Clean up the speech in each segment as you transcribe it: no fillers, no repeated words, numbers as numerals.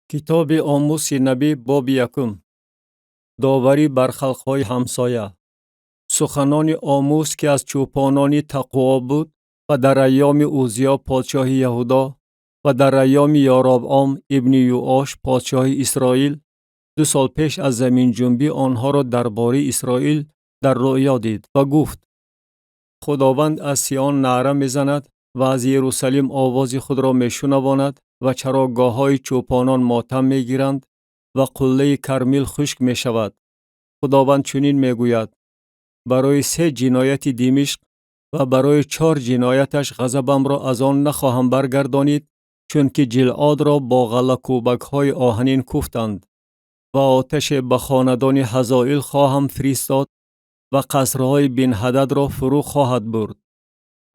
Китоби Омуси набӣ, боби якум. Доварӣ бар халқҳои ҳамсоя. Суханони Омус, ки аз чӯпонони Тақво буд ва дар айёми Узиё подшоҳи Яҳудо ва дар айёми Ёробъом ибни Юош подшоҳи Исроил 2 сол пеш аз заминҷунбӣ онҳоро дар бораи Исроил дар рӯъё дид ва гуфт: Худованд аз Сион наъра мезанад ва аз Иерусалим овози худро мешунавонад ва чарогоҳҳои чӯпонон мотам мегиранд ва қуллаи Кармил хушк мешавад. Худованд чунин мегӯяд: барои се ҷинояти Димишқ ва барои чор ҷинояташ ғазабамро аз он нахоҳам баргардонид, чунки Ҷилъодро бо ғаллакӯбакҳои оҳанин куфтанд. Ва оташе ба хонадони Ҳазоил хоҳам фиристод ва қасрҳои Бинҳададро фурӯ хоҳад бурд.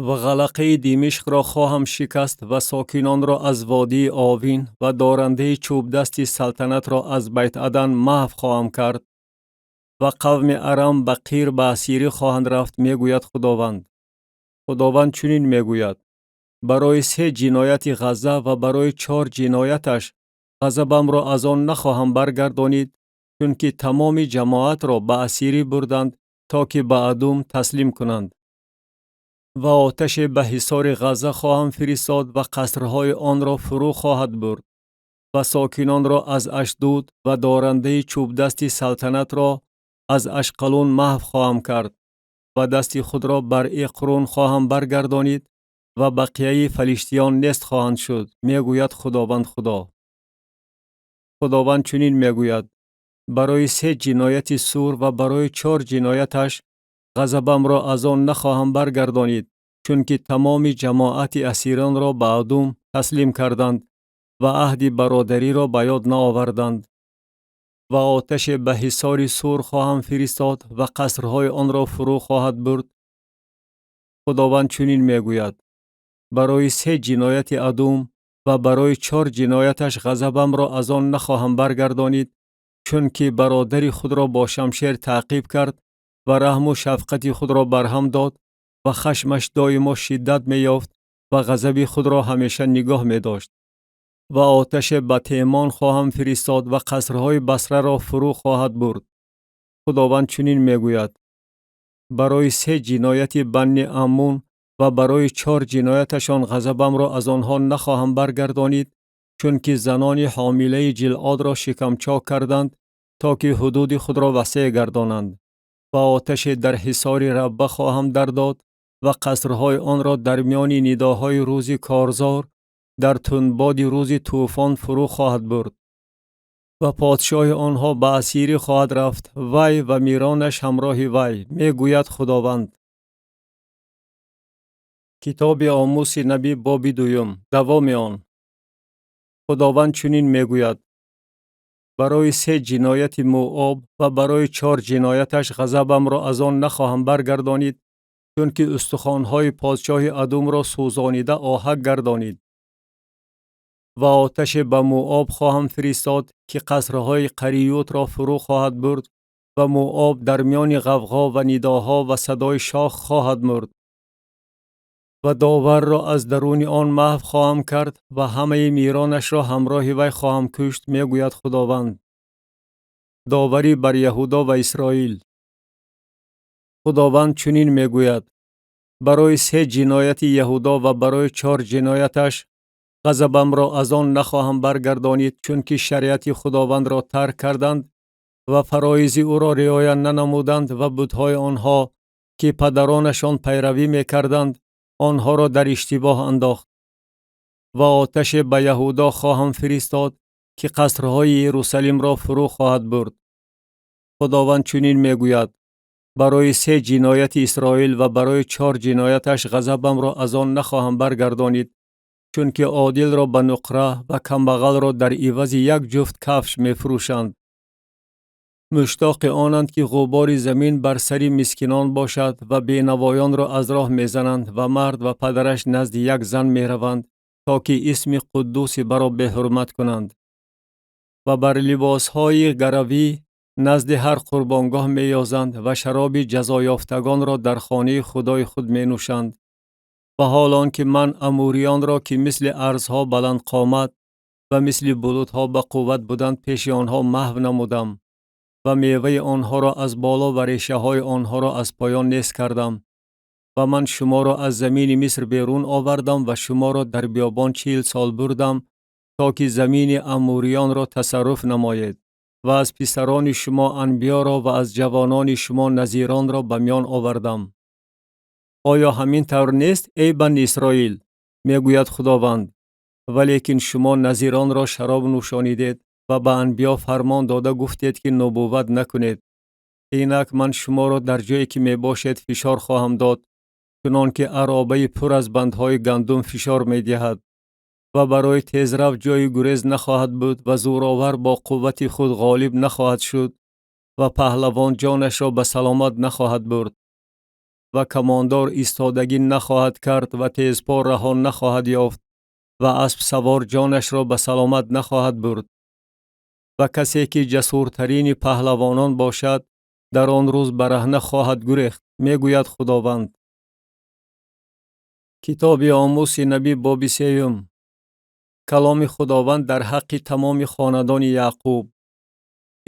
Ва ғалақаи Димишқро хоҳам шикаст ва сокинонро аз водии Овин ва дорандаи чӯбдасти салтанатро аз Байтадан маҳв хоҳам кард. Ва қавми Арам ба Қир ба асирӣ хоҳанд рафт, мегӯяд Худованд. Худованд чунин мегӯяд: барои се ҷинояти Ғазза ва барои чор ҷинояташ ғазабамро аз он нахоҳам баргардонид, чунки тамоми ҷамоатро ба асирӣ бурданд, то ки ба Адум таслим кунанд. Ва оташе ба ҳисори Ғазза хоҳам фиристод ва қасрҳои онро фурӯ хоҳад бурд ва сокинонро аз Ашдуд ва дорандаи чӯбдасти салтанатро аз Ашқалун маҳв хоҳам кард ва дасти худро бар Эқрун хоҳам баргардонид ва бақияи фалиштиён нест хоҳанд шуд, мегӯяд Худованд Худо. Худованд чунин мегӯяд: барои се ҷинояти Сур ва барои чор ҷинояташ ғазабамро аз он нахоҳам баргардонид, чунки тамоми ҷамоати асиронро ба Адум таслим карданд ва аҳди бародариро ба ёд наоварданд. Ва оташе ба ҳисори Сур хоҳам фиристод ва қасрҳои онро фурӯ хоҳад бурд. Худованд чунин мегӯяд: барои се ҷинояти Адум ва барои чор ҷинояташ ғазабамро аз он нахоҳам баргардонид, чунки бародари худро бо шамшер таъқиб кард ва раҳму шафқати худро барҳам дод ва хашмаш доимо шиддат меёфт ва ғазаби худро ҳамеша нигоҳ медошт. Ва оташе ба Темон хоҳам фиристод ва қасрҳои Басраро фурӯ хоҳад бурд. Худованд чунин мегӯяд: барои се ҷинояти Банни Аммун ва барои чор ҷинояташон ғазабамро аз онҳо нахоҳам баргардонид, чунки занони ҳомилаи Ҷилъодро шикамчок карданд, то ки ҳудуди худро васеъ гардонанд. Ва оташе дар ҳисори Рабба хоҳам дардод ва қасрҳои онро дар миёни нидоҳои рӯзи корзор, дар тундбоди рӯзи тӯфон фурӯ хоҳад бурд. Ва подшоҳи онҳо ба асирӣ хоҳад рафт, вай ва миронаш ҳамроҳи вай, мегӯяд Худованд. Китоби Омуси набӣ, боби дуюм. Давоми он. Худованд чунин мегӯяд: барои се ҷинояти Муоб ва барои чор ҷинояташ ғазабамро аз он нахоҳам баргардонид, чунки устухонҳои подшоҳи Адумро сӯзонида оҳак гардонид. Ва оташе ба Муоб хоҳам фиристод, ки қасрҳои Қариютро фурӯ хоҳад бурд ва Муоб дар миёни ғавғо ва нидоҳо ва садои шох хоҳад мурд. Ва доварро аз даруни он маҳв хоҳам кард ва ҳамаи миронашро ҳамроҳи вай хоҳам кушт, мегӯяд Худованд. Доварӣ бар Яҳудо ва Исроил. Худованд чунин мегӯяд: барои се ҷинояти Яҳудо ва барои чор ҷинояташ ғазабамро аз он нахоҳам баргардонид, чунки шариати Худовандро тарк карданд ва фароизи ӯро риоя нанамуданд ва бутҳои онҳо, ки падаронашон пайравӣ мекарданд, онҳоро дар иштибоҳ андохт. Ва оташе ба Яҳудо хоҳам фиристод, ки қасрҳои Иерусалимро фурӯ хоҳад бурд. Худованд чунин мегӯяд: барои се ҷинояти Исроил ва барои чор ҷинояташ ғазабамро аз он нахоҳам баргардонид, чунки одилро ба нуқра ва камбағалро дар ивази як ҷуфт кафш мефурӯшанд. Муштоқи онанд, ки ғубори замин бар сари мискинон бошад ва бенавоёнро аз роҳ мезананд ва мард ва падараш назди як зан мераванд, то ки исми қуддуси баро беҳурмат кунанд. Ва бар либосҳои гаравӣ назди ҳар қурбонгоҳ меёзанд ва шароби ҷазоёфтагонро дар хонаи Худои худ менӯшанд. Ва ҳол он ки ман амуриёнро, ки мисли арзҳо баландқомат ва мисли булутҳо ба қувват буданд пеши онҳо маҳв намудам ва меваи онҳоро аз боло ва решаҳои онҳоро аз поён нест кардам. Ва ман шуморо аз замини Миср берун овардам ва шуморо дар биёбон 40 сол бурдам то ки замини амуриёнро тасарруф намоед ва аз писарони шумо анбиёро ва аз ҷавонони шумо назиронро ба миён овардам. Оё ҳамин тавр нест, эй бани Исроил? Мегӯяд Худованд. Валекин шумо назиронро шароб нӯшонидед ва ба анбиё фармон дода гуфтед ки нубувват накунед. Инак ман шуморо дар ҷое ки мебошед фишор хоҳам дод, чунон ки аробаи пур аз бандҳои гандум фишор медиҳад. Ва барои тезрав ҷои гурез нахоҳад буд ва зӯровар бо қуввати худ ғолиб нахоҳад шуд ва паҳлавон ҷонашро ба саломат нахоҳад бурд ва камондор истодагӣ нахоҳад кард ва тезпо раҳо нахоҳад ёфт ва аспсавор ҷонашро ба саломат нахоҳад бурд. Ва касе ки ҷасуртарини паҳлавонон бошад, дар он рӯз бараҳна хоҳад гурехт, мегӯяд Худованд. Китоби Омуси набӣ боби сеюм. Каломи Худованд дар ҳаққи тамоми хонадони Яъқуб.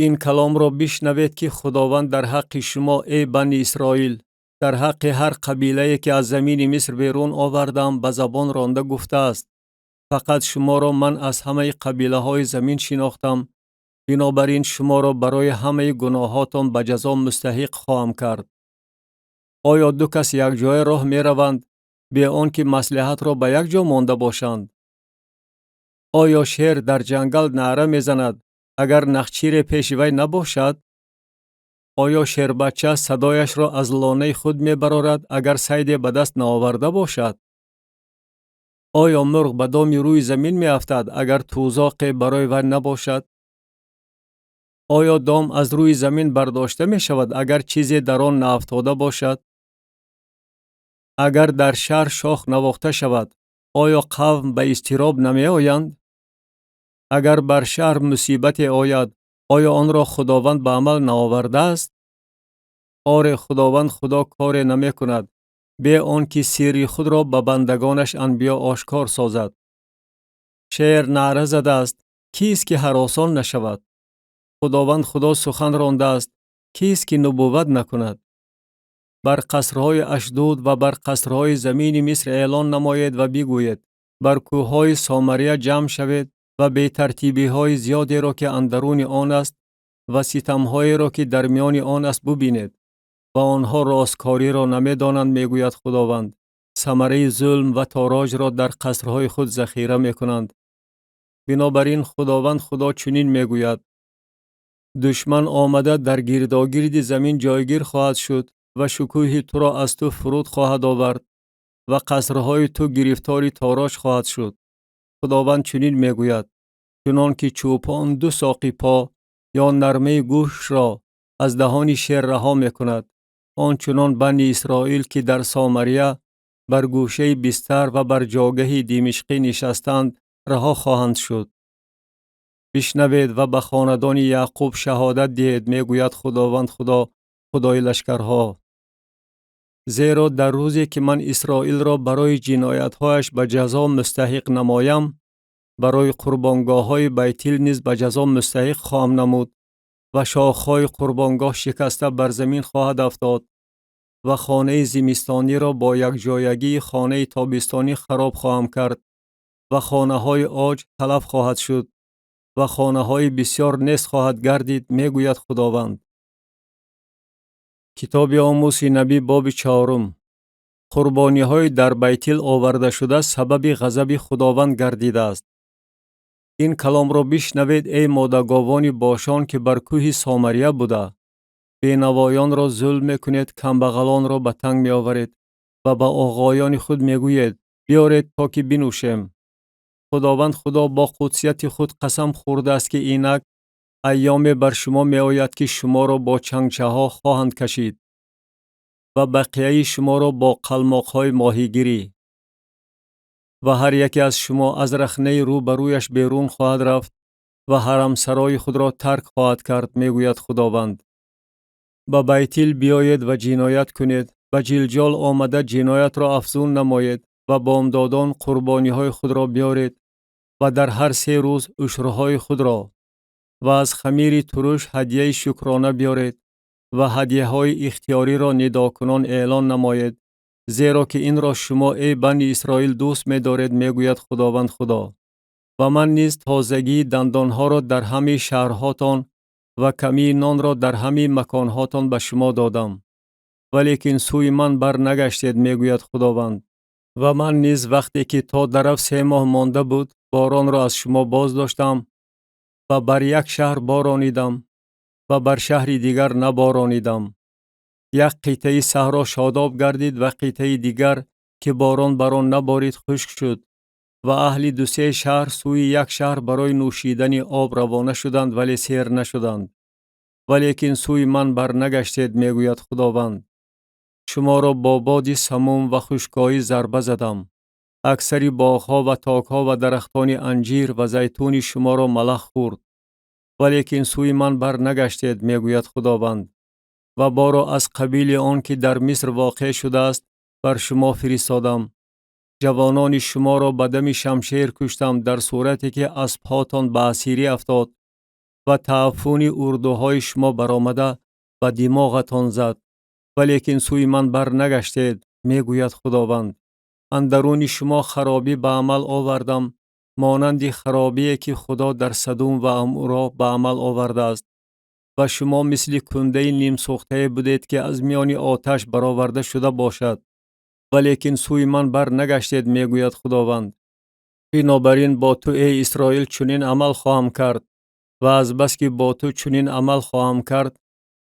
Ин каломро бишнавед ки Худованд дар ҳаққи шумо, эй бани Исроил, дар ҳаққи ҳар қабилае ки аз замини Миср берун овардам ба забон ронда гуфтааст. Фақат шуморо ман аз ҳамаи қабилаҳои замин шинохтам, бинобар ин шуморо барои ҳамаи гуноҳотон ба ҷазо мустаҳиқ хоҳам кард. Оё ду кас якҷоя роҳ мераванд, бе он ки маслиҳатро ба як ҷо монда бошанд? Оё шер дар ҷангал наъра мезанад, агар нахчире пеши вай набошад? Оё шербача садояшро аз лонаи худ мебарорад, агар сайде ба даст наоварда бошад? Оё мурғ ба доми рӯи замин меафтад, агар тузоқе барои вай набошад? Оё дом аз рӯи замин бардошта мешавад, агар чизе дар он наафтода бошад? Агар дар шаҳр шох навохта шавад, оё қавм ба изтироб намеоянд? Агар бар шаҳр мусибате ояд, оё онро Худованд ба амал наовардааст? Оре, Худованд Худо коре намекунад, бе он ки сирри худро ба бандагонаш анбиё ошкор созад. Шер наъра задааст, кист ки ҳаросон нашавад? Худованд Худо сухан рондааст, кист ки нубувват накунад? Бар қасрҳои Ашдуд ва бар қасрҳои замини Миср эълон намоед ва бигӯед: бар кӯҳҳои Сомария ҷамъ шавед ва бетартибиҳои зиёдеро ки андаруни он аст ва ситамҳоеро ки дар миёни он аст бубинед. Ва онҳо росткориро намедонанд, мегӯяд Худованд. Самараи зулм ва тороҷро дар қасрҳои худ захира мекунанд. Бинобар ин Худованд Худо чунин мегӯяд: душман омада дар гирдогирди замин ҷойгир хоҳад шуд ва шукӯҳи туро аз ту фуруд хоҳад овард ва қасрҳои ту гирифтори тороҷ хоҳад шуд. Худованд чунин мегӯяд: чунон ки чӯпон ду соқи по ё нармаи гӯшро аз даҳони шер раҳо мекунад, он чунон бани Исроил ки дар Сомария бар гӯшаи бистар ва бар ҷогаҳи димишқӣ нишастанд раҳо хоҳанд шуд. Бишнавед ва ба хонадони Яъқуб шаҳодат диҳед, мегӯяд Худованд Худо, Худои лашкарҳо. Зеро дар рӯзе ки ман Исроилро барои ҷиноятҳояш ба ҷазо мустаҳиқ намоям, барои қурбонгоҳҳои Байтил низ ба ҷазо мустаҳиқ хоҳам намуд ва шохҳои қурбонгоҳ шикаста бар замин хоҳад афтод ва хонаи зимистониро бо якҷоягии хонаи тобистонӣ хароб хоҳам кард ва хонаҳои оҷ талаф хоҳад шуд ва хонаҳои бисёр нест хоҳад гардид, мегӯяд Худованд. Китоби Омуси набӣ боби чорум. Қурбониҳои дар Байтил овардашуда сабаби ғазаби Худованд гардидааст. Ин каломро бишнавед, эй модаговони Бошон, ки бар кӯҳи Сомария буда. Бенавоёнро зулм мекунед, камбағалонро ба танг меоваред ва ба оғоёни худ мегӯед: биёред то ки бинӯшем. Худованд Худо бо қудсияти худ қасам хӯрдааст ки инак айёме бар шумо меояд ки шуморо бо чангчаҳо хоҳанд кашид ва бақияи шуморо бо қалмоқҳои моҳигирӣ. Ва ҳар яке аз шумо аз рахнаи рӯ ба рӯяш берун хоҳад рафт ва ҳарамсарои худро тарк хоҳад кард, мегӯяд Худованд. Ба Байтил биёед ва ҷиноят кунед, ба Ҷилҷол омада ҷиноятро афзун намоед ва бомдодон қурбониҳои худро биёред Ва дар ҳар 3 рӯз ушрҳои худро ва аз хамири туруш ҳадияи шукрона биёред ва ҳадияҳои ихтиёриро нидокунон эълон намоед, зеро ки инро шумо, эй бани Исроил, дӯст медоред, мегӯяд Худованд Худо. Ва ман низ тозагии дандонҳоро дар ҳамаи шаҳрҳотон ва камии нонро дар ҳамаи маконҳотон ба шумо додам. Валекин сӯи ман барнагаштед, мегӯяд Худованд. Ва ман низ вақте ки то дараф 3 моҳ монда буд, боронро аз шумо боз доштам ва бар як шаҳр боронидам ва бар шаҳри дигар наборонидам. Як қитъаи саҳро шодоб гардид ва қитъаи дигар, ки борон бар он наборид, хушк шуд. Ва аҳли 2-3 шаҳр сӯи як шаҳр барои нӯшидани об равона шуданд, вале сер нашуданд. Валекин сӯи ман барнагаштед, мегӯяд Худованд. Шуморо бо боди самум ва хушкоӣ зарба задам. Аксари боғҳо ва токҳо ва дарахтони анҷир ва зайтуни шуморо малах хӯрд. Валекин сӯи ман барнагаштед, мегӯяд Худованд. Ва боро аз қабили он ки дар Миср воқеъ шудааст, бар шумо фиристодам. Ҷавонони шуморо ба дами шамшер куштам, дар сурате ки аспҳотон ба асирӣ афтод ва тааффуни урдуҳои шумо баромада ба димоғатон зад. Валекин сӯи ман барнагаштед, мегӯяд Худованд. Андаруни шумо харобӣ ба амал овардам, монанди харобие ки Худо дар Садум ва Амуро ба амал овардааст. Ва шумо мисли кундаи нимсӯхтае будед, ки аз миёни оташ бароварда шуда бошад. Валекин сӯи ман барнагаштед, мегӯяд Худованд. Бинобар ин бо ту, эй Исроил, чунин амал хоҳам кард ва азбаски бо ту чунин амал хоҳам кард,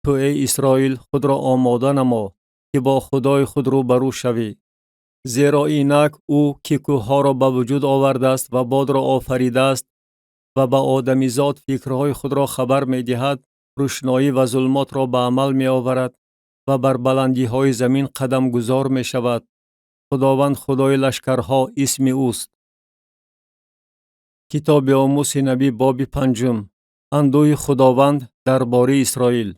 ту, эй Исроил, худро омода намо, ки бо Худои худ рӯбарӯ шавӣ. Зеро инак ӯ, ки кӯҳҳоро ба вуҷуд овардааст ва бодро офаридааст ва ба одамизод фикрҳои худро хабар медиҳад, рӯшноӣ ва зулмотро ба амал меоварад ва бар баландиҳои замин қадамгузор мешавад. Худованд Худои лашкарҳо исми ӯст. Китоби Омуси набӣ, боби 5. Андӯҳи Худованд дар бораи Исроил.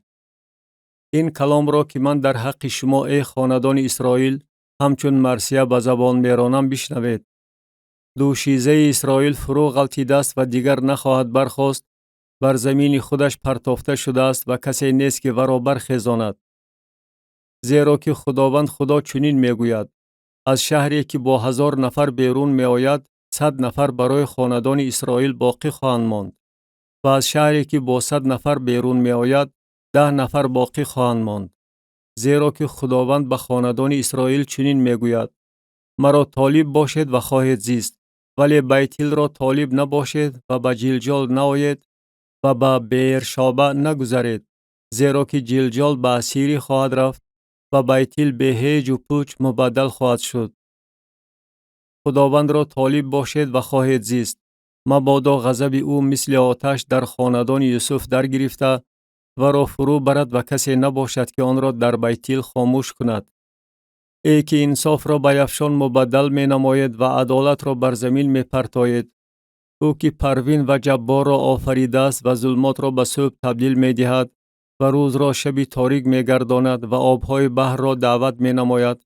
Ин каломро, ки ман дар ҳаққи шумо, эй хонадони Исроил, ҳамчун марсия ба забон меронам, бишнавед. Дӯшизаи Исроил фурӯ ғалтидааст ва дигар нахоҳад бархост, бар замини худаш партофта шудааст ва касе нест, ки варо бархезонад. Зеро ки Худованд Худо чунин мегӯяд: аз шаҳре, ки бо 1000 нафар берун меояд, 100 нафар барои хонадони Исроил боқӣ хоҳанд монд ва аз шаҳре, ки бо 100 нафар берун меояд, 10 нафар боқӣ хоҳанд монд. Зеро ки Худованд ба хонадони Исроил чунин мегӯяд: маро толиб бошед ва хоҳед зист, вале Байтилро толиб набошед ва ба Ҷилҷол наоед ва ба Беершоба нагузаред, зеро ки Ҷилҷол ба асирӣ хоҳад рафт ва Байтил бе ҳеҷу пуч мубаддал хоҳад шуд. Худовандро толиб бошед ва хоҳед зист, мабодо ғазаби ӯ мисли оташ дар хонадони Юсуф даргирифта варо фурӯ барад ва касе набошад, ки онро дар Байтил хомӯш кунад. Эй ки инсофро ба яфшон мубаддал менамоед ва адолатро бар замин мепартоед, ӯ ки Парвин ва Ҷабборро офаридааст ва зулмотро ба субҳ табдил медиҳад ва рӯзро шаби торик мегардонад ва обҳои баҳрро даъват менамояд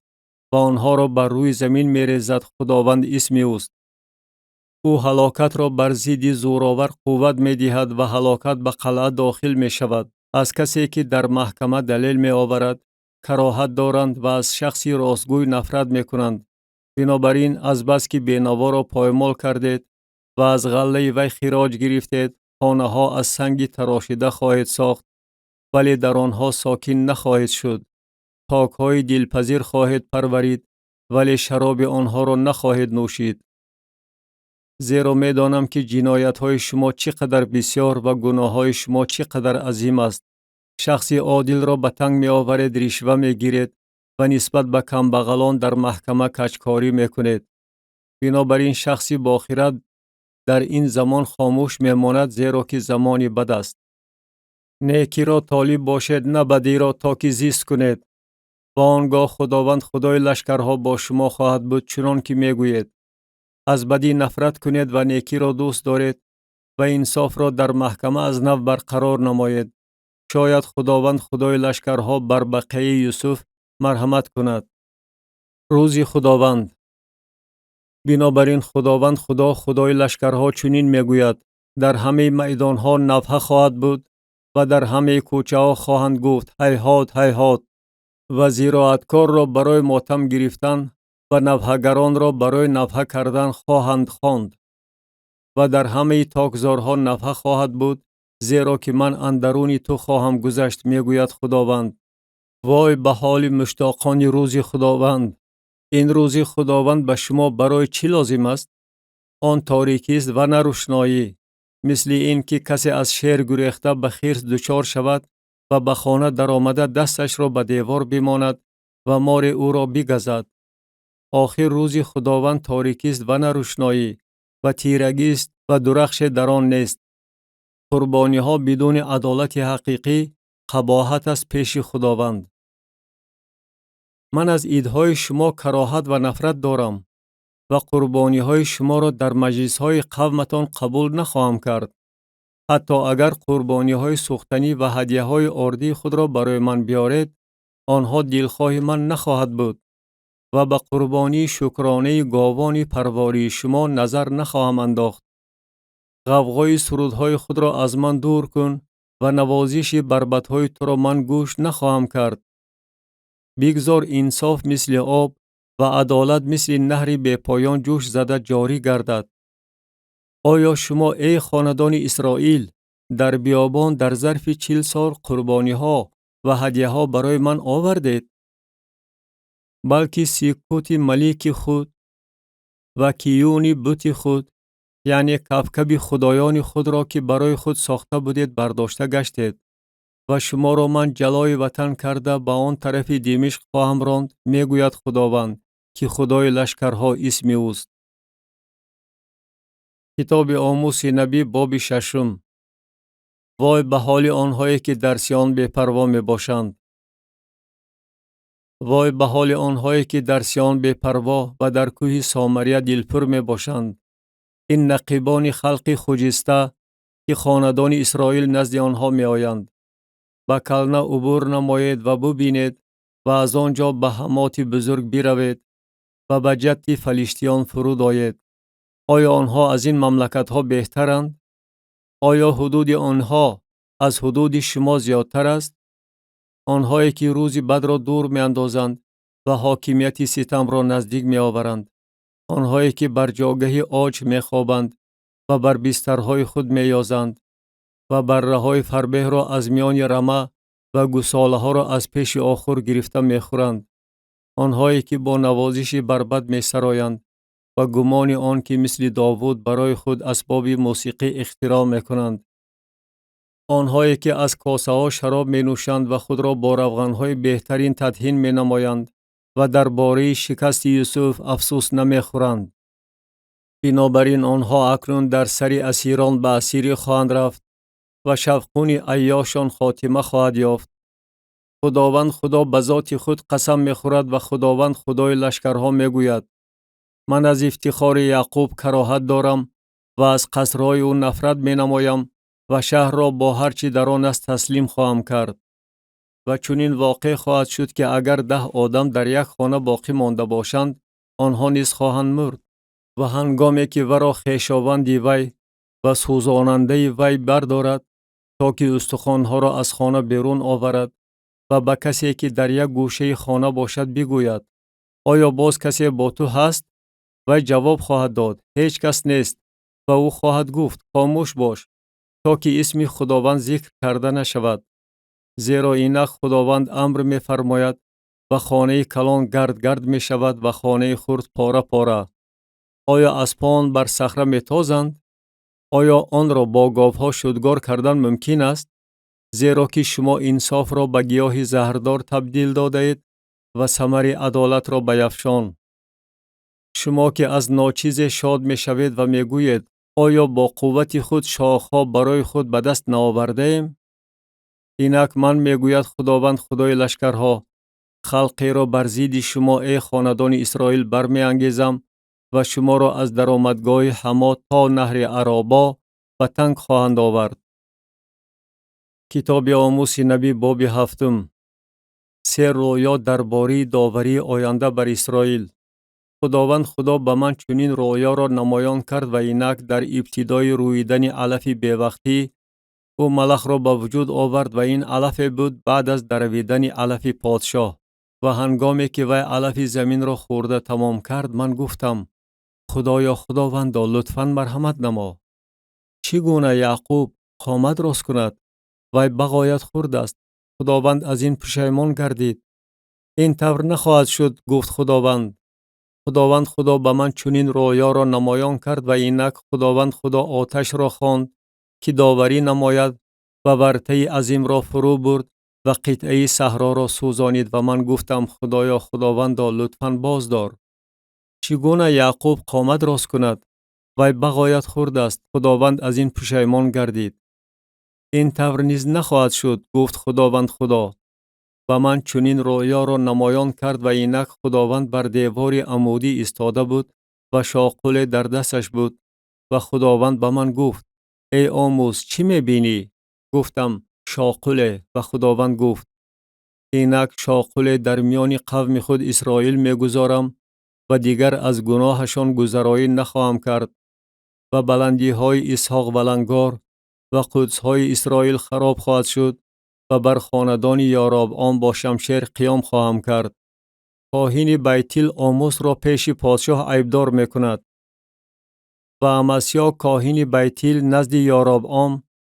ва онҳоро бар рӯи замин мерезад, Худованд исми ӯст. Ӯ ҳалокатро бар зидди зӯровар қувват медиҳад ва ҳалокат ба қалъа дохил мешавад. Аз касе, ки дар маҳкама далел меоварад, кароҳат доранд ва аз шахси ростгӯй нафрат мекунанд. Бинобар ин азбаски бенаворо поймол кардед ва аз ғаллаи вай хироҷ гирифтед, хонаҳо аз санги тарошида хоҳед сохт, вале дар онҳо сокин нахоҳед шуд. Токҳои дилпазир хоҳед парварид, вале шароби онҳоро нахоҳед нӯшид. Зеро медонам, ки ҷиноятҳои шумо чӣ қадар бисёр ва гуноҳҳои шумо чӣ қадар азим аст. Шахси одилро ба танг меоваред, ришва мегиред ва нисбат ба камбағалон дар маҳкама каҷкорӣ мекунед. Бинобар ин шахси бохират дар ин замон хомӯш мемонад, зеро ки замони бад аст. Некиро толиб бошед, на бадиро, то ки зист кунед. Ва он гоҳ Худованд Худои лашкарҳо бо шумо хоҳад буд, чунон ки мегӯед. Аз бадӣ нафрат кунед ва некиро дӯст доред ва инсофро дар маҳкама аз нав барқарор намоед. Шояд Худованд Худои лашкарҳо бар бақияи Юсуф марҳамат кунад. Рӯзи Худованд. Бинобар ин Худованд Худо, Худои лашкарҳо чунин мегӯяд: дар ҳамаи майдонҳо навҳа хоҳад буд ва дар ҳамаи кӯчаҳо хоҳанд гуфт: ҳайҳот, ҳайҳот. Ва зироаткорро барои мотам гирифтан ва навҳагаронро барои навҳа кардан хоҳанд хонд. Ва дар ҳамаи токзорҳо навҳа хоҳад буд, зеро ки ман андаруни ту хоҳам гузашт, мегӯяд Худованд. Вой ба ҳоли муштоқони рӯзи Худованд! Ин рӯзи Худованд ба шумо барои чӣ лозим аст? Он торикист ва на рӯшноӣ, мисли ин ки касе аз шер гурехта ба хирс дучор шавад ва ба хона даромада дасташро ба девор бимонад ва море ӯро бигазад. Охир рӯзи Худованд торикист ва на рӯшноӣ, ва тирагист ва дурахше дар он нест. Қурбониҳо бидуни адолати ҳақиқӣ қабоҳат аст пеши Худованд. Ман аз идҳои шумо кароҳат ва нафрат дорам ва қурбониҳои шуморо дар маҷлисҳои қавматон қабул нахоҳам кард. Ҳатто агар қурбониҳои сӯхтанӣ ва ҳадияҳои ордии худро барои ман биёред, онҳо дилхоҳи ман нахоҳад буд ва ба қурбонии шукронаи говони парвории шумо назар нахоҳам андохт. Ғавғои сурудҳои худро аз ман дур кун ва навозиши барбатҳои туро ман гӯш нахоҳам кард. Бигзор инсоф мисли об ва адолат мисли наҳри бепоён ҷӯш зада ҷорӣ гардад. Оё шумо, эй хонадони Исроил, дар биёбон дар зарфи 40 сол қурбониҳо ва ҳадияҳо барои ман овардед? Балки Сиккути малики худ ва Киюни бути худ, яъне кавкаби худоёни худро, ки барои худ сохта будед, бардошта гаштед. Ва шуморо ман ҷалои ватан карда ба он тарафи Димишқ хоҳам ронд, мегӯяд Худованд, ки Худои лашкарҳо исми ӯст. Китоби Омуси набӣ, боби шашум. Вой ба ҳоли онҳое, ки дар Сион бепарво мебошанд. Вой ба ҳоли онҳое, ки дар Сион бепарво ва дар кӯҳи Сомария дилпур мебошанд. Ин нақибони халқи хуҷиста, ки хонадони Исроил назди онҳо меоянд. Ба Кална убур намоед ва бубинед ва аз он ҷо ба Ҳамоти бузург биравед ва ба ҷадди фалиштиён фуруд оед. Оё онҳо аз ин мамлакатҳо беҳтаранд? Оё ҳудуди онҳо аз ҳудуди шумо зиёдтар аст? Онҳое ки рӯзи бадро дур меандозанд ва ҳокимияти ситамро наздик меоваранд. Онҳое ки бар ҷогаҳи оҷ мехобанд ва бар бистарҳои худ меёзанд ва барраҳои фарбеҳро аз миёни рама ва гусолаҳоро аз пеши охур гирифта мехӯранд. Онҳое ки бо навозиши барбат месароянд ва гумони он ки мисли Довуд барои худ асбоби мусиқӣ ихтироъ мекунанд. Онҳое ки аз косаҳо шароб менӯшанд ва худро бо равғанҳои беҳтарин тадҳин менамоянд ва дар бораи шикасти Юсуф афсӯс намехӯранд. Бинобар ин онҳо акнун дар сари асирон ба асирӣ хоҳанд рафт ва шавқуни айёшон хотима хоҳад ёфт. Худованд Худо ба зоти худ қасам мехӯрад ва Худованд Худои лашкарҳо мегӯяд: ман аз ифтихори Яъқуб кароҳат дорам ва аз қасрҳои ӯ нафрат менамоям ва шаҳрро бо ҳар чӣ дар он аст таслим хоҳам кард. Ва чунин воқеъ хоҳад шуд, ки агар 10 одам дар як хона боқӣ монда бошанд, онҳо низ хоҳанд мурд. Ва ҳангоме ки варо хешованди вай ва сӯзонандаи вай бардорад, то ки устухонҳоро аз хона берун оварад ва ба касе, ки дар як гӯшаи хона бошад, бигӯяд: оё боз касе бо ту ҳаст? Вай ҷавоб хоҳад дод: ҳеҷ кас нест. Ва ӯ хоҳад гуфт: хомӯш бош, то ки исми Худованд зикр карда нашавад. Зеро инак Худованд амр мефармояд ва хонаи калон гард-гард мешавад ва хонаи хурд пора-пора. Оё аспон бар сахра метозанд? Оё онро бо говҳо шудгор кардан мумкин аст? Зеро ки шумо инсофро ба гиёҳи заҳрдор табдил додаед ва самари адолатро ба яфшон. Шумо ки аз ночизе шод мешавед ва мегӯед: оё бо қуввати худ шохҳо барои худ ба даст наовардаем? Инак ман, мегӯяд Худованд Худои лашкарҳо, халқеро бар зидди шумо, эй хонадони Исроил, бармеангезам ва шуморо аз даромадгоҳи Ҳамот то наҳри Аробо ба танг хоҳанд овард. Китоби Омуси набӣ, боби ҳафтум. Се рӯё дар бораи доварии оянда бар Исроил. Худованд Худо ба ман чунин рӯёро намоён кард ва инак дар ибтидои рӯидани алафи бевақтӣ ӯ малахро ба вуҷуд овард ва ин алафе буд баъд аз даравидани алафи подшоҳ. Ва ҳангоме ки вай алафи заминро хӯрда тамом кард, ман гуфтам: Худоё Худовандо, лутфан марҳамат намо. Чӣ гуна Яъқуб қомат рост кунад? Вай бағоят хурд аст. Худованд аз ин пушаймон гардид. Ин тавр нахоҳад шуд, гуфт Худованд. Худованд Худо ба ман чунин рӯёро намоён кард ва инак Худованд Худо оташро хонд, ки доварӣ намояд ва вартаи азимро фурӯ бурд ва қитъаи саҳроро сӯзонид ва ман гуфтам: Худоё Худовандо, лутфан боздор. Чӣ гуна Яъқуб қомат рост кунад? Вай бағоят хурд аст. Худованд аз ин пушаймон гардид. Ин тавр низ нахоҳад шуд, гуфт Худованд Худо. Ба ман чунин рӯёро намоён кард ва инак Худованд бар девори амудӣ истода буд ва шоқуле дар дасташ буд. Ва Худованд ба ман гуфт: Эй Омус, чӣ мебинӣ? Гуфтам: Шоқуле. Ва Худованд гуфт: Инак шоқуле дар миёни қавми худ Исроил мегузорам ва дигар аз гуноҳашон гузароӣ нахоҳам кард. Ва баландиҳои Исҳоқ валангор ва қудсҳои Исроил хароб хоҳад шуд ва бар хонадони Ёробъом бо шамшер қиём хоҳам кард. Коҳини Байтил Омусро пеши подшоҳ айбдор мекунад. Ва Амасё коҳини Байтил назди Ёробъом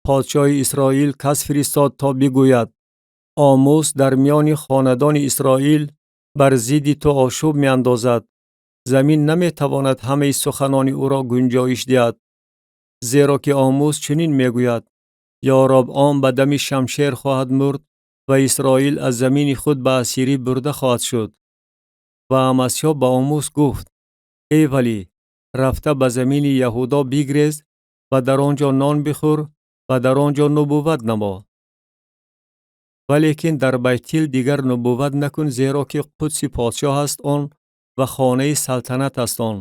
подшоҳи Исроил кас фиристод то бигӯяд: Омус дар миёни хонадони Исроил бар зидди ту ошӯб меандозад. Замин наметавонад ҳамаи суханони ӯро гунҷоиш диҳад, зеро ки Омус чунин мегӯяд: Ёробъом ба дами шамшер хоҳад мурд ва Исроил аз замини худ ба асирӣ бурда хоҳад шуд. Ва Амасё ба Омус гуфт: Эй валӣ, рафта ба замини Яҳудо бигрез ва дар он ҷо нон бихӯр ва дар он ҷо нубувват намо. Валекин дар Байтил дигар нубувват накун, зеро ки қудси подшоҳ аст он ва хонаи салтанат аст он.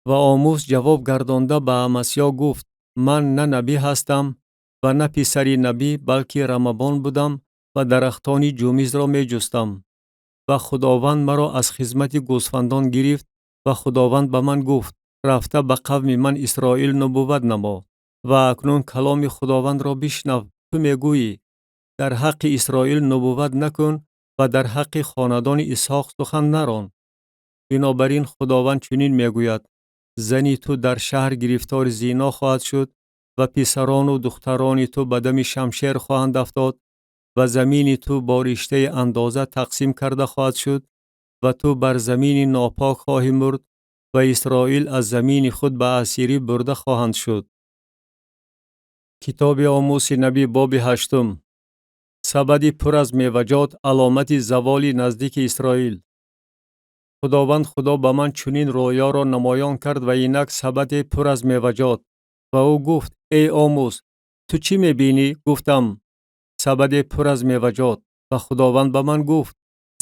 Ва Омус ҷавоб гардонда ба Амасё гуфт: Ман на набӣ ҳастам ва на писари набӣ, балки рамабон будам ва дарахтони ҷумизро меҷустам. Ва Худованд маро аз хизмати гӯсфандон гирифт ва Худованд ба ман гуфт: Рафта ба қавми ман Исроил нубувват намо. Ва акнун каломи Худовандро бишнав. Ту мегӯӣ: Дар ҳаққи Исроил нубувват накун ва дар ҳаққи хонадони Исҳоқ сухан нарон. Бинобар ин Худованд чунин мегӯяд: Зани ту дар шаҳр гирифтори зино хоҳад шуд ва писарону духтарони ту ба дами шамшер хоҳанд афтод ва замини ту бо риштаи андоза тақсим карда хоҳад шуд ва ту бар замини нопок хоҳӣ мурд ва Исроил аз замини худ ба асирӣ бурда хоҳанд шуд. Китоби Омуси набӣ, боби ҳаштум. Сабади пур аз меваҷот аломати заволи наздики Исроил. Худованд Худо ба ман чунин рӯёро намоён кард ва инак сабаде пур аз меваҷот. Ва ӯ гуфт: Эй Омус, ту чӣ мебинӣ? Гуфтам: Сабаде пур аз меваҷот. Ва Худованд ба ман гуфт: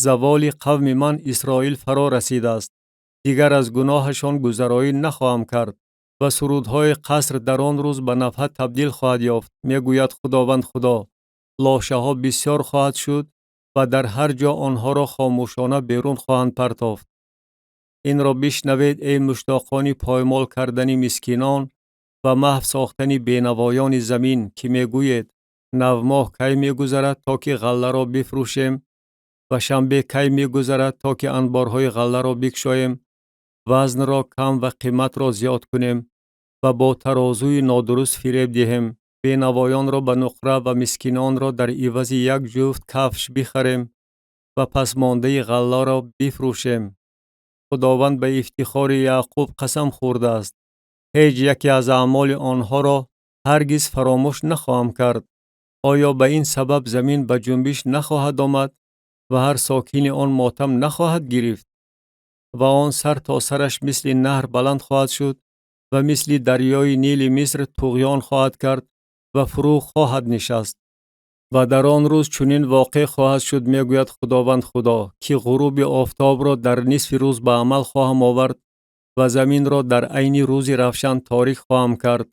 Заволи қавми ман Исроил фаро расидааст. Дигар аз гуноҳашон гузароӣ нахоҳам кард ва сурудҳои қаср дар он рӯз ба нафҳа табдил хоҳад ёфт, мегӯяд Худованд Худо. Лошаҳо бисёр хоҳад шуд ва дар ҳар ҷо онҳоро хомӯшона берун хоҳанд партофт. Инро бишнавед, эй муштоқони поймол кардани мискинон ва маҳв сохтани бенавоёни замин, ки мегӯед: Навмоҳ кай мегузарад, то ки ғалларо бифурӯшем ва шанбе кай мегузарад, то ки анборҳои ғалларо бикшоем, вазнро кам ва қиматро зиёд кунем ва бо тарозуи нодуруст фиреб диҳем, бенавоёнро ба нуқра ва мискинонро дар ивази як ҷуфт кафш бихарем ва пасмондаи ғалларо бифурӯшем. Худованд ба ифтихори Яъқуб қасам хӯрдааст: Ҳеҷ яке аз аъмоли онҳоро ҳаргиз фаромӯш нахоҳам кард. Оё ба ин сабаб замин ба ҷунбиш нахоҳад омад ва ҳар сокини он мотам нахоҳад гирифт? Ва он сар то сараш мисли наҳр баланд хоҳад шуд ва мисли дарёи Нили Миср туғён хоҳад кард ва фурӯ хоҳад нишаст. Ва дар он рӯз чунин воқеъ хоҳад шуд, мегӯяд Худованд Худо, ки ғуруби офтобро дар нисфи рӯз ба амал хоҳам овард ва заминро дар айни рӯзи равшан торик хоҳам кард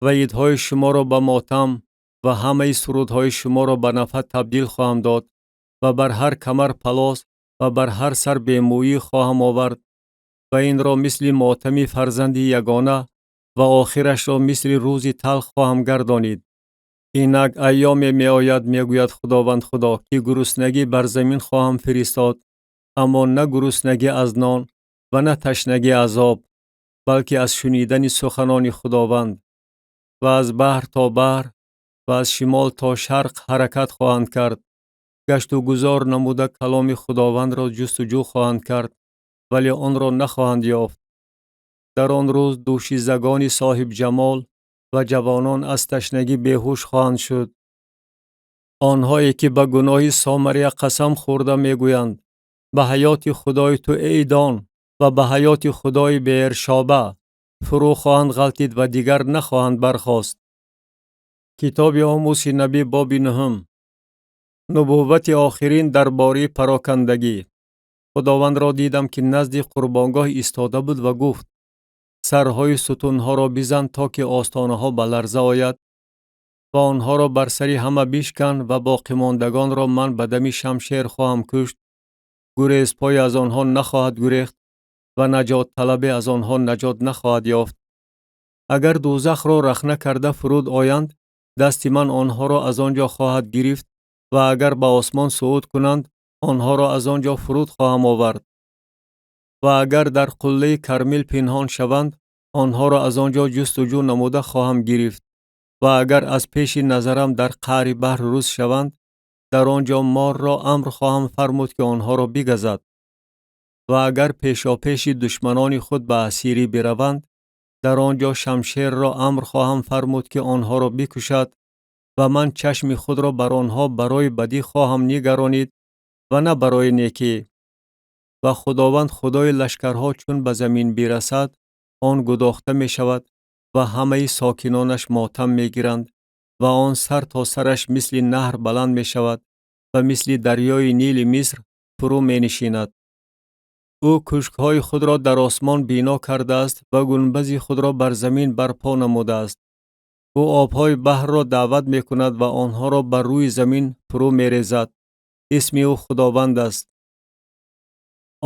ва идҳои шуморо ба мотам ва ҳамаи сурудҳои шуморо ба нафҳа табдил хоҳам дод ва бар ҳар камар палос ва бар ҳар сар бемӯйӣ хоҳам овард ва инро мисли мотами фарзанди ягона ва охирашро мисли рӯзи талх хоҳам гардонид. Инак айёме меояд, мегӯяд Худованд Худо, ки гуруснагӣ бар замин хоҳам фиристод, аммо на гуруснагӣ аз нон ва на ташнагӣ аз об, балки аз шунидани суханони Худованд. Ва аз баҳр то баҳр ва аз шимол то шарқ ҳаракат хоҳанд кард, гашту гузор намуда каломи Худовандро ҷустуҷӯ хоҳанд кард, вале онро нахоҳанд ёфт. Дар он рӯз дӯшизагони соҳибҷамол ва ҷавонон аз ташнагӣ беҳуш хоҳанд шуд. Онҳое ки ба гуноҳи Сомария қасам хӯрда мегӯянд: ба ҳаёти Худои ту, эй Дон, ва ба ҳаёти Худои Беэршоба, фурӯ хоҳанд ғалтид ва дигар нахоҳанд бархост. Китоби Омуси набӣ, боби нуҳум. Нубуввати охирин дар бораи парокандагӣ. Худовандро дидам, ки назди қурбонгоҳ истода буд ва гуфт: сарҳои сутунҳоро бизан, то ки остонаҳо ба ларза ояд ва онҳоро бар сари ҳама бишкан ва боқимондагонро ман ба дами шамшер хоҳам кушт. Гурезпой аз онҳо нахоҳад гурехт ва наҷотталабе аз онҳо наҷот нахоҳад ёфт. Агар дӯзахро рахна карда фуруд оянд, дасти ман онҳоро аз он ҷо хоҳад гирифт ва агар ба осмон сууд кунанд, онҳоро аз он ҷо фуруд хоҳам овард. Ва агар дар қуллаи Кармил пинҳон шаванд, онҳоро аз он ҷо ҷустуҷӯ намуда хоҳам гирифт. Ва агар аз пеши назарам дар қаъри баҳр рӯз шаванд, дар он ҷо морро амр хоҳам фармуд, ки онҳоро бигазад. Ва агар пешопеши душманони худ ба асирӣ бираванд, дар он ҷо шамшерро амр хоҳам фармуд, ки онҳоро бикушад ва ман чашми худро бар онҳо барои бадӣ хоҳам нигаронид ва на барои некӣ. Ва Худованд Худои лашкарҳо чун ба замин бирасад, он гудохта мешавад ва ҳамаи сокинонаш мотам мегиранд ва он сар то сараш мисли наҳр баланд мешавад ва мисли дарёи Нили Миср фурӯ менишинад. Ӯ кӯшкҳои худро дар осмон бино кардааст ва гунбази худро бар замин барпо намудааст. Ӯ обҳои баҳрро даъват мекунад ва онҳоро бар рӯи замин фурӯ мерезад. Исми ӯ Худованд аст.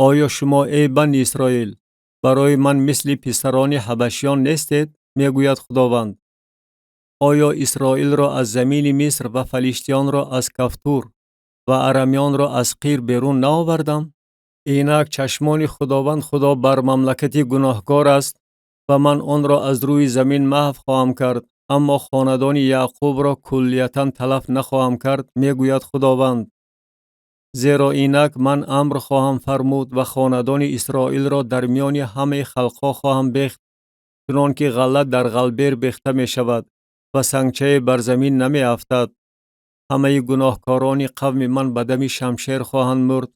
Оё шумо, эй бани Исроил, барои ман мисли писарони ҳабашиён нестед? Мегӯяд Худованд. Оё Исроилро аз замини Миср ва фалиштиёнро аз Кафтур ва арамиёнро аз Қир берун наовардам? Инак чашмони Худованд Худо бар мамлакати гуноҳкор аст ва ман онро аз рӯи замин маҳв хоҳам кард, аммо хонадони Яъқубро куллиятан талаф нахоҳам кард, мегӯяд Худованд. Зеро инак ман амр хоҳам фармуд ва хонадони Исроилро дар миёни ҳамаи халқҳо хоҳам бехт, чунон ки ғалла дар ғалбер бехта мешавад ва сангчае бар замин намеафтад. Ҳамаи гуноҳкорони қавми ман ба дами шамшер хоҳанд мурд,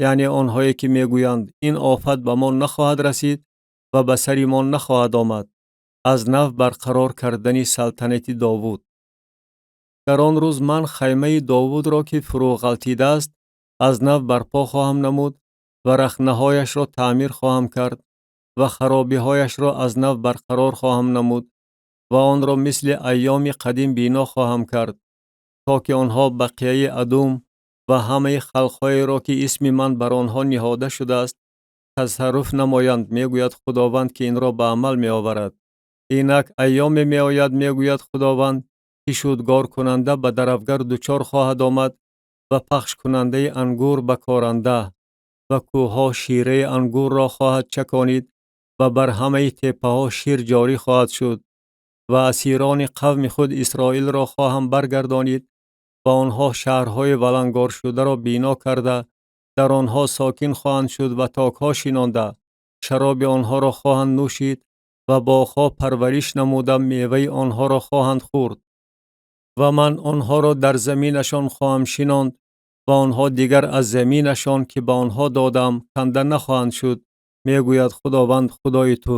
яъне онҳое ки мегӯянд: ин офат ба мо нахоҳад расид ва ба сари мо нахоҳад омад. Аз нав барқарор кардани салтанати Довуд. Дар он рӯз ман хаймаи Довудро, ки фурӯ ғалтидааст, аз нав барпо хоҳам намуд ва рахнаҳояшро таъмир хоҳам кард ва харобиҳояшро аз нав барқарор хоҳам намуд ва онро мисли айёми қадим бино хоҳам кард, то ки онҳо бақияи Адум ва ҳамаи халқҳоеро, ки исми ман бар онҳо ниҳода шудааст, тасарруф намоянд, мегӯяд Худованд, ки инро ба амал меоварад. Инак айёме меояд, мегӯяд Худованд, ки шудгоркунанда ба даравгар дучор хоҳад омад ва пахшкунандаи ангур ба коранда, ва кӯҳҳо шираи ангурро хоҳад чаконид ва бар ҳамаи теппаҳо шир ҷорӣ хоҳад шуд ва асирони қавми худ Исроилро хоҳам баргардонид ва онҳо шаҳрҳои валангоршударо бино карда, дар онҳо сокин хоҳанд шуд ва токҳо шинонда, шароби онҳоро хоҳанд нӯшид ва боғҳо парвариш намуда меваи онҳоро хоҳанд хӯрд. Ва ман онҳоро дар заминашон хоҳам шинонд ва онҳо дигар аз заминашон, ки ба онҳо додам, канда нахоҳанд шуд, мегӯяд Худованд Худои ту.